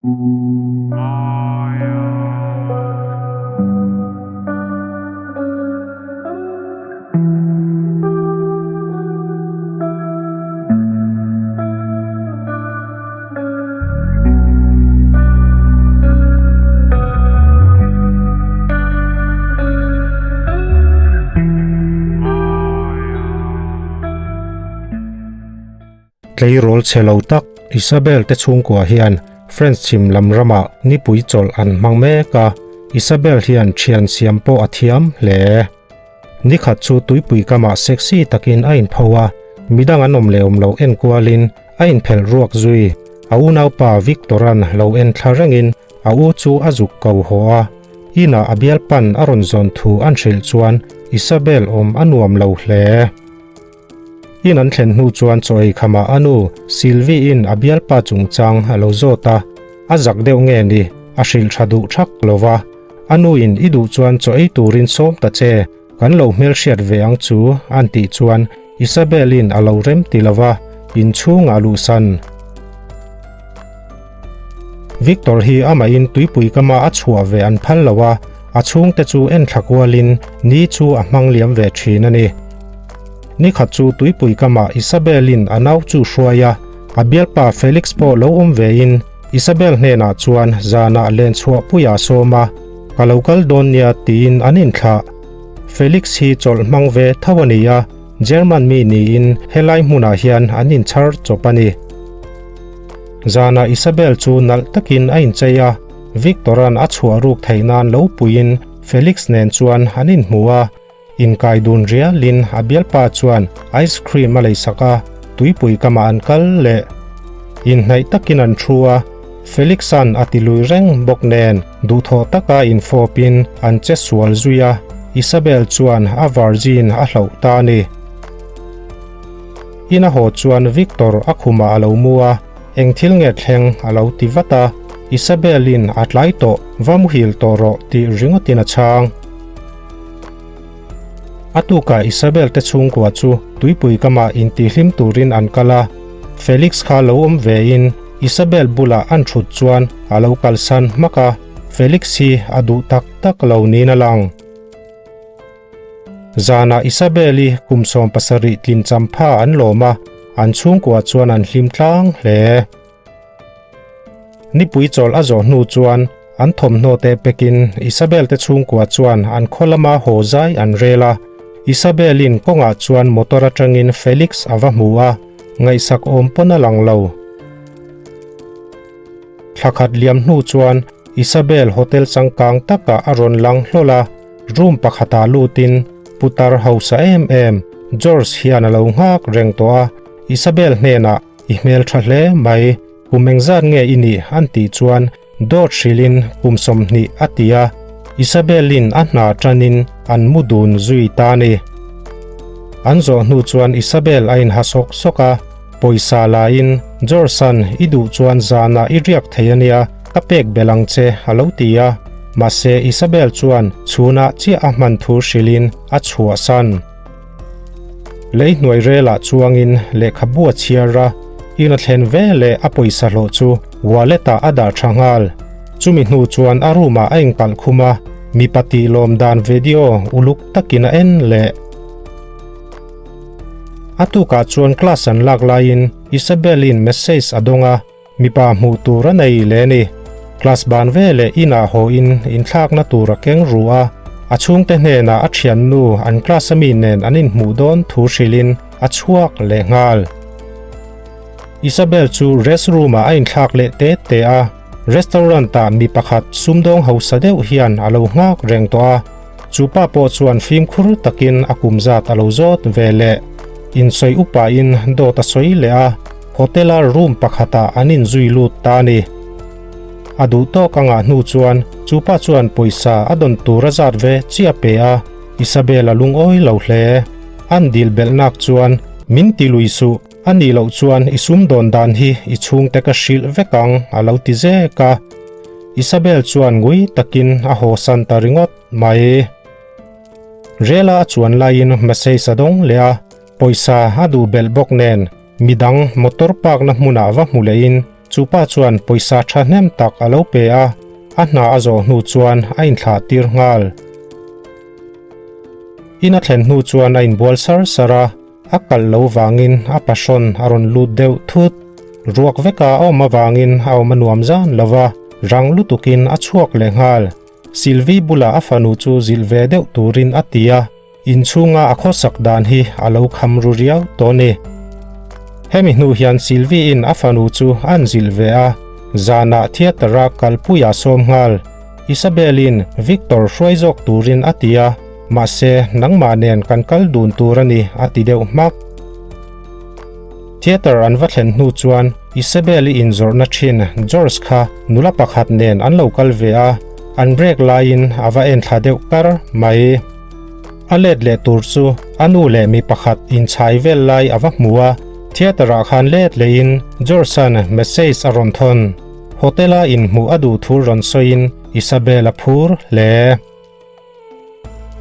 Tleirawl chhe lo tak Isabel te chhungkua hian France chhim lam ramah nipui chawlh an hmang mek a, Isabel hian thian siam pawh a thiam hle. Nikhat chu tuipui kamah sexy takin a inpho a, midang an awm leh awm loh enkualin a inphelh ruak zui. A unaupa Victor-a'n lo en thla rengin a u chu a zuk ko haw a, inah a bialpan a rawn zawn thu an hrilh chuan Isabel awm a nuam lo hle. In an thlen hnu chuan chaw ei khamah a nu Sylvie-in a bialpa chungchang a lo zawt a, a zak deuh nge ni, a hrilh tha duh thak lo va. A nuin i duh chuan chaw ei turin sawm ta che, kan lo hmelhriat ve ang chu an tih chuan Isabel-in a lo rem ti lo va, inchhungah luhsan. Victor hi amahin tuipui kama a chhuah ve an phal lo a, a chhungte chu enthla kualin ni chu a hmang liam ve thin a ni. Nikhat chu tuipui kamah Isabel-in a nau chu hruai a, a bialpa Felix pawh lo awm vein Isabel hnenah chuan zanah len chhuah puiah a sawm a, Ka lo kal dawn nia tiin an inthlah. Felix hi chawlh hmang ve tho a ni a, German mi niin helai hmunah hian an inchhar chawp a ni. Zanah Isabel chu nalh takin a inchei a, Victor-a'n a chhuah ruk theih nan lo puiin Felix nen chuan an inhmu a, Inkai dun rialin a bialpa chuan ice cream a leisak a, tuipui kamah an kal leh. Inhnaih takin an thu a, Felix-a'n a ti lui reng bawk nen duhthawh taka infawpin an che sual zui a, Isabel chuan a virgin a hloh ta a ni. Ina haw chuan Victor a khumah a lo mu a, eng thil nge thleng a lo ti vat a, Isabel-in a tlai tawh, va muhil tawh rawh tih ringawtin a chhang. A tukah Isabel te chhungkua chu tuipui kamah intihhlim turin an kal a, Felix kha lo awm vein Isabel bulah an thut chuan a lo kalsan hmak a, Felix hi a duh tak tak lo niin a lang. Zanah Isabel-i kum 70 tlin champha an lawm a, an chhungkua chuan an hlim tlang hle. Nipui chawlh a zawh hnu chuan an thawmhnaw te pekin Isabel te chhungkua chuan an khaw lama haw zai an rel a. Isabel-in kawngah chuan motor atangin Felix a va hmu a, ngaihsak awm pawn a lang lo. Thla khat liam hnu chuan Isabel hotel changkang takah a rawn lang hlawl a, room pakhatah lutin putar hausa em em George hian a lo nghak reng tawh a, Isabel hnenah I hmel tha hle mai, kum engzat nge i nih an tih chuan dawt hrilhin kum 20 a ti a, Isabel-in a hna tanin an mu dun zui ta a ni. An zawh hnu chuan Isabel a inha sawk sawk a, pawisa laiin George-a'n i duh chuan zanah i riak thei a nia, ka pek belh ang che a lo ti a, mahse Isabel chuan chhunah chiah a hman thu hrilhin a chhuahsan. Lei hnuai relah chuangin lehkhabu a chhiar a, in a thlen ve leh a pawisa hlawh chu wallet ah a dah tha nghal. Chumi hnu chuan a room ah a inkalh khum a, mipa tih lawm dan video uluk takin a en leh. A tukah chuan class an lak laiin Isabelle-in message a dawng a, Mipa hmuh tur a nei leh ni. Class ban ve leh inah haw in inthlakna tur a keng ru a, a chhungte hnenah a thiannu an class ami nen an inhmuh dawn thu hrilhin a chhuak leh nghal. Isabel chu rest room ah a inthlak leh te te a, restaurant ah mi pakhat sumdawng hausa deuh hian a lo nghak reng tawh a, chu pa pawh chuan fimkhur takin a kum zat a lo zawt ve leh. Insawi upa in dawt a sawi leh a. Hotel-a room pakhatah an inzui lut ta a ni. A duh tawk a ngah hnu chuan chu pa chuan pawisa a dawn tur a zat ve chiah pe a, Isabel a lungawi lo hle. An dil belh nak chuan, Min ti lui suh, a nih loh chuan i sum dawn dan hi i chhungte ka hrilh vek ang a lo ti zek a. Isabel chuan ngui takin a hawsan ta ringawt mai. Rela a chuan laiin message a dawng leh a, Pawisa a duh belh bawk nen midang motor park na hmunah va hmu lehin Chupa chuan pawisa thahnem tak a lo pe a, a hna a zawh hnu chuan a inthlah tir nghal. In a thlen hnu chuan a inbual sar sar a, a kalh lo vangin a pahrawn a rawn lut deuh thut. Ruak veka a awm avangin a awm a nuam zan lo va, rang lutukin a chhuak leh nghal. Sylvie bulah a fanu chu zilh ve deuh turin a ti a. Inchhunga a khawsak dan hi a lo kham ru riau tawh a ni. Hemi hnu hian Sylvie-in a fanu chu an zilh ve a, zanah theatre-a kalpui a sawm nghal. Isabelle-in Victor hruai zawk turin a ti a, mahse nangmah nen kan kal dun tur a ni a ti deuh hmak. Theatre an va thlen hnu chuan Isabelle-i inzawrhna thin George kha nula pakhat nen an lo kal ve a, an break laiin a va enthla deuh kar mai. A let leh tur chu a nu leh mi pakhat inchhai vel lai a va hmu a, theatre ah khan let lehin George-a'n message a rawn thawn. Hotel-a inhmuh a duh thu rawn sawiin Isabel a phur hle.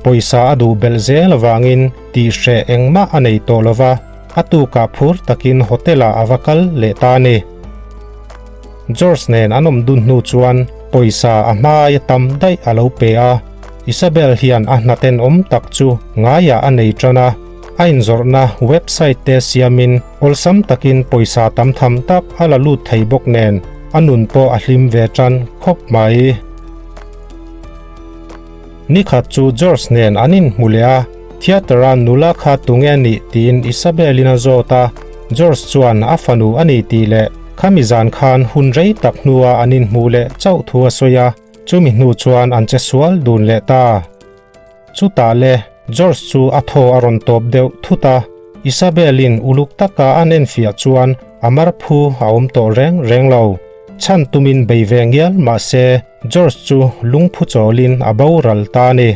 Pawisa a duh belh zel avangin tihhreh engmah a nei tawh lo va, a tukah phur takin hotel ah a va kal leh ta a ni. George nen an awm dun hnu chuan pawisa a hmaia tam daih a lo pe a, Isabel hian a hna tenawm tak chu ngaiah a nei tan a, a inzawrhna website te siamin awlsam takin pawisa tam tham tak a la lut thei bawk nen a nun pawh a hlim ve tan khawp mai. Nikhat chu George nen an inhmu leh a, theatre-a nula kha tunge a nih tiin Isabel-in a zawt a, George chuan a fanu a ni tih leh khami zan khan hun rei tak hnua an inhmuh leh chauh thu a sawi a, chumi hnu chuan an che sual dun leh ta. Chutah le, George chu a thaw a rawn tawp deuh thut a, Isabel-in uluk taka an enfiah chuan a mar phu a awm tawh reng reng lo. Chhan tumin bei ve ngial mah se George chu lungphu chawlin a boral ta a ni.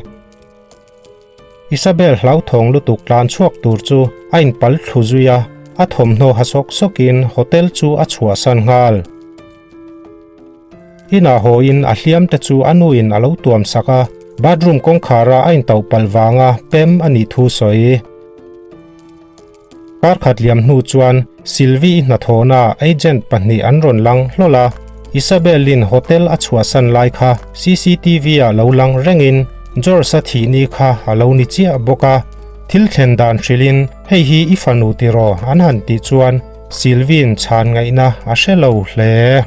Isabel hlauthawng lutuk tlan chhuak tur chu a inpal thlu zui a, a thawmhnaw ha sawk sawkin hotel chu a chhuahsan nghal. Inah hawiin a hliam te chu a nuin a lo tuam sak a, bathroom kawngkhara a intauh palh vanga pem a nih thu sawi. Kar khat liam hnu chuan Sylvie-i hnathawhna agent pahnih an rawn lang hlawl a, Isabelle-in hotel a chhuahsan lai kha CCTV-ah lo lang rengin George-a thih ni kha a lo ni chiah bawk a. Thil thlen dan hrilhin hei hi i fanu tiraw an han tih chuan Sylvie-in chhan ngaihna a hre lo hle.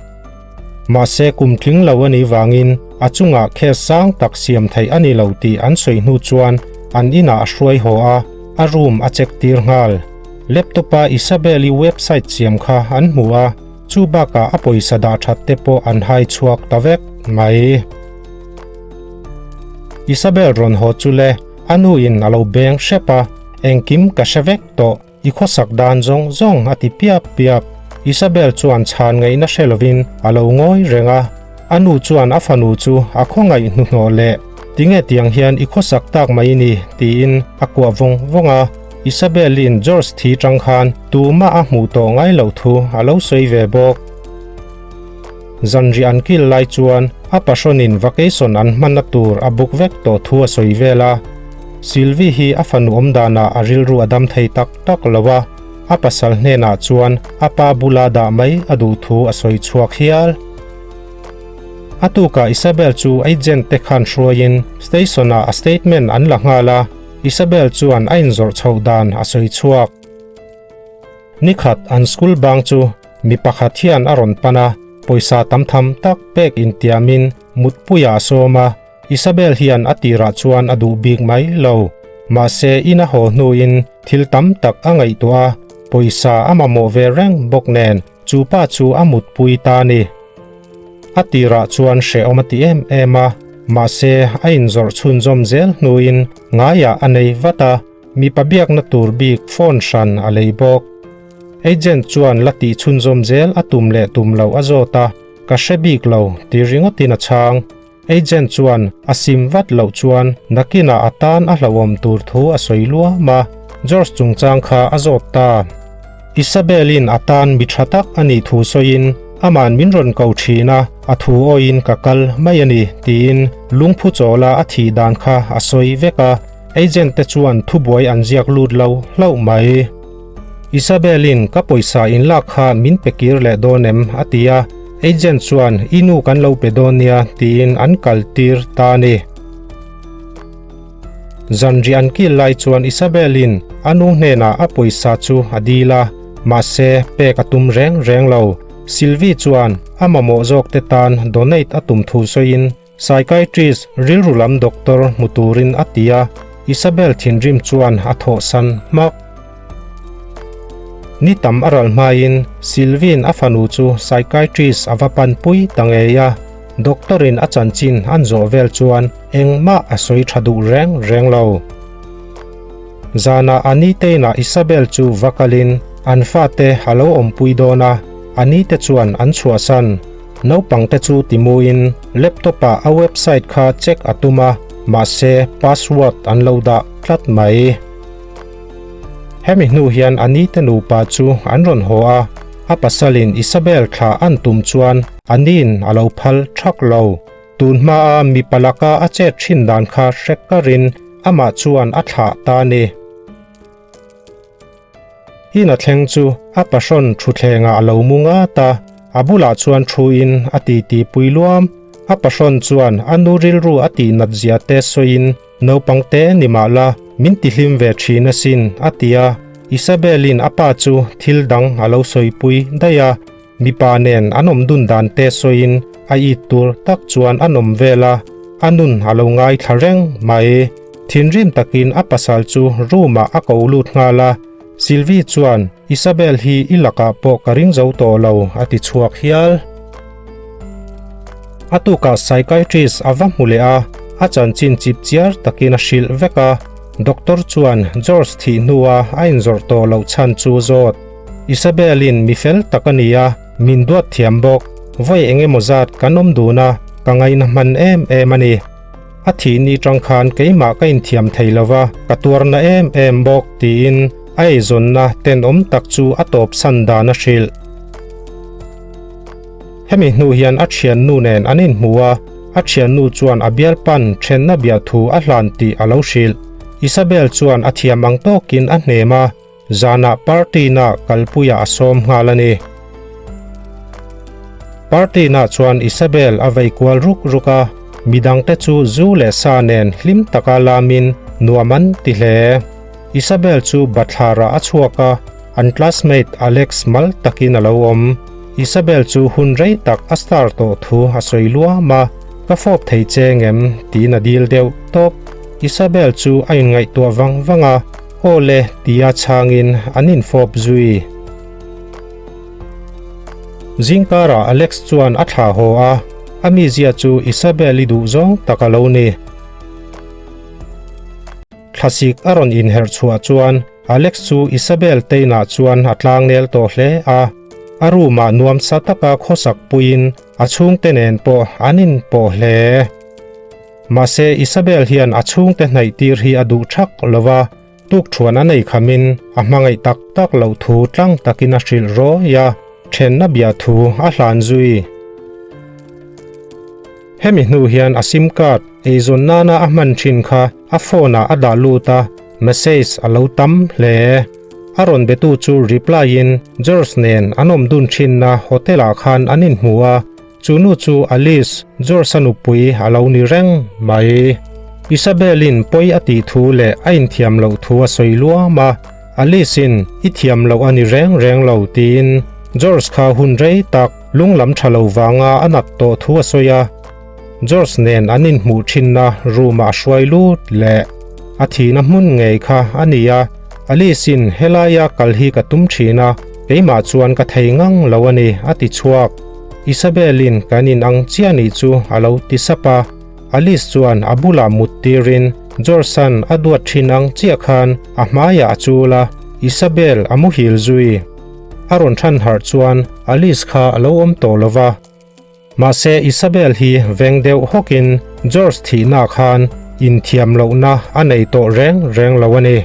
Mahse kum tling lo a nih vangin a chungah case sang tak siam theih a ni lo tih an sawi hnu chuan an inah a hruai haw a, a room a check tir nghal. Laptop-a Isabel-i website siam kha an hmu a, chu bakah a pawisa dah that te pawh an hai chhuak ta vek mai. Isabel rawn haw chu le, a nuin a lo beng hrep a, engkim ka hre vek tawh. I khawsak dan zawng zawng a ti piap piap. Isabel chuan chhan ngaihna hre lovin a lo ngawi reng a. A nu chuan a fanu chu a khawngaih hnuhnawh leh, Tinge tiang hian i khawsak tak mai ni? tiin a kuah vawng vawng a. Isabel-in George thi tang khan tumah a hmuh tawh ngai loh thu a lo sawi ve bawk. Zanriah an kil lai chuan a pahrawnin vacation an hmanna tur a book vek tawh thu a sawi vel a. Sylvie hi a fanu awm danah a rilru a dam thei tak tak lo a, a pasal hnenah chuan a pa bula dah mai a duh thu a sawi chhuak hial. A tukah Isabel chu agent te khan hruaiin station ah a statement an la nghal a, Isabel chuan a inzawrh chhoh dan a sawi chhuak. Nikhat an school bang chu mi pakhat hian a rawn pan a, pawisa tam tham tak pek intiamin mutpuiah a sawm a, Isabel hian a tirah chuan a duh bik mai lo. Mahse in a haw hnuin thil tam tak a ngaihtuah a, pawisa a mamawh ve reng bawk nen chu pa chu a mutpui ta a ni. A tirah chuan hrehawm a ti em em a, mahse a inzawrh chhunzawm zel hnuin ngaiah a nei vat a, mipa biakna tur bik phone hran a lei bawk. Agent chuan la tih chhunzawm zel a tum leh tum loh a zawt a, ka hre bik lo ti ringawtin a chhang. Agent chuan a sim vat loh chuan nakinah a tan a hlauhawm tur thu a sawi luam a, George chungchang kha a zawt ta. Isabel-in a tan mi tha tak a nih thu sawiin aman min rawn ko thin a, a thu awiin ka kal mai a ni tiin lungphu chawla a thih dan kha a sawi vek a, agent te chuan thubuai an ziak lut lo hlauh mai. Isabel-in ka pawisa in lak kha min pe kir leh dawn em? a ti a, agent chuan i nu kan lo pe dawn nia tiin an kal tir ta a ni. Zanri an kil lai chuan Isabel-in a nu hnenah a pawisa chu a dil a, mahse pek a tum reng reng lo. Sylvie chuan a mamawh zawkte tan donate a tum thu sawiin Psychiatrist, rilru lam doctor hmu turin a ti a, Isabel thinrim chuan a thawhsan hmak. Ni tam a ral hmain Sylvie-in a fanu chu psychiatrist a va panpui ta ngei a, doctor-in a chanchin an zawh vel chuan engmah a sawi tha duh reng reng lo. Zanah a niteinah Isabel chu va kalin an fate a lo awmpui dawn a, a nite chuan an chhuahsan. Naupangte chu timuin laptop-ah a website kha check a tum a, mahse password an lo dah tlat mai. Hemi hnu hian a nite nupa chu an rawn haw a, a pasalin Isabel thla an tum chuan a niin a lo phal thak lo. Tun hmaa mipa laka a chet thin dan kha hre karin amah chuan a thlah ta a ni. Ina thleng chu a pahrawn thutthlengah a lo mu ngat a, a bulah chuan thuin a titi pui luam. A pahrawn chuan a nu rilru a tihnat zia te sawiin, Naupang te ni mah la, min tihlim ve thin asin, a ti a. Isabel-in a pa chu thil dang a lo sawipui daih a, mipa nen an awm dun dan te sawiin a it tur tak chuan a nawm vel a, a nun a lo ngaithla reng mai. Thinrim takin a pasal chu room ah a ko lut nghal a, Sylvie chuan Isabel hi i lakah pawh ka ring zo tawh lo a ti chhuak hial. A tukah psychiatrist a va hmu leh a, a chanchin chip chiar takin a hrilh vek a, doctor chuan George thih hnua a inzawrh tawh loh chhan chu zawt. Isabel-in mi fel tak a ni a, min duat thiam bawk, vawi eng emaw zat kan awm dun a, ka ngaina hman em em a ni. A thih ni tang khan keimah ka inthiam thei lo va, ka tuarna em em bawk, tiin a eizawnna tenawm tak chu a tawpsan dan a hrilh. Hemi hnu hian a thiannu nen an inhmu a, a thiannu chuan a bialpan thenna biahthu a hlan tih a lo hrilh. Isabel chuan a thiam ang tawkin a hnem a, Zanah party na kalpuiah a sawm nghal a ni. Party na chuan Isabel a vei kual ruk ruk a, midangte chu zu leh sa nen hlim taka lamin nuam an ti hle. Isabel chu bathlarah a chhuak a, an classmate Alex mal takin a lo awm. Isabel chu hun rei tak a star tawh thu a sawi luam a, Ka fawp thei che ngem? tiin a dil deuh tawp. Isabel chu a inngaihtuah vang vang a, Aw le, tia chhangin an infawp zui. Zingkarah Alex chuan a thlah haw a, a mizia chu Isabel-i duh zawng tak a lo ni. Thlasik a rawn inherh chhuah chuan Alex chu Isabel teinah chuan a tlangnel tawh hle a, a room-ah nuamsa taka khawsak puiin a chhungte nen pawh an inpawh hle. Mahse, Isabel hian a chhungte hnaih tir hi a duh thak lo va, tukthuan a nei khamin a hmangaih tak tak loh thu tlang takin a hrilh rawi a, thenna bia thu a hlan zui. Hemi hnu hian a sim card eizawn nana a hman thin kha a phone ah a dah lut a, message a lo tam hle. A rawn betu chu reply in George nen an awm dun thinna hotel ah khan an inhmu a, Chu nu chu Alice, George-a nupui a lo ni reng mai. Isabel-in pawi a tih thu leh a inthiam loh thu a sawi luam a, Alice-in i thiam loh a ni reng reng lo tiin George kha hun rei tak lunglam tha lo vanga a nat tawh thu a sawi a. George nen an inhmuh thinna room-ah a hruai lut leh a thihna hmun ngei kha a ni a, Alice-in helaia kal hi ka tum thin a, keimah chuan ka thei ngang lo a ni a ti chhuak. Isabel-in kan in ang chiah nih chu a lo ti sap a, Alice chuan a bulah mut tirin George-a'n a duat thin ang chiah khan a hmaiah a chul a, Isabel a muhil zui. A rawn than harh chuan Alice kha a lo awm tawh lo va. Mahse Isabel hi veng deuh hawkin George thihna khan inthiam lohna a nei tawh reng reng lo a ni.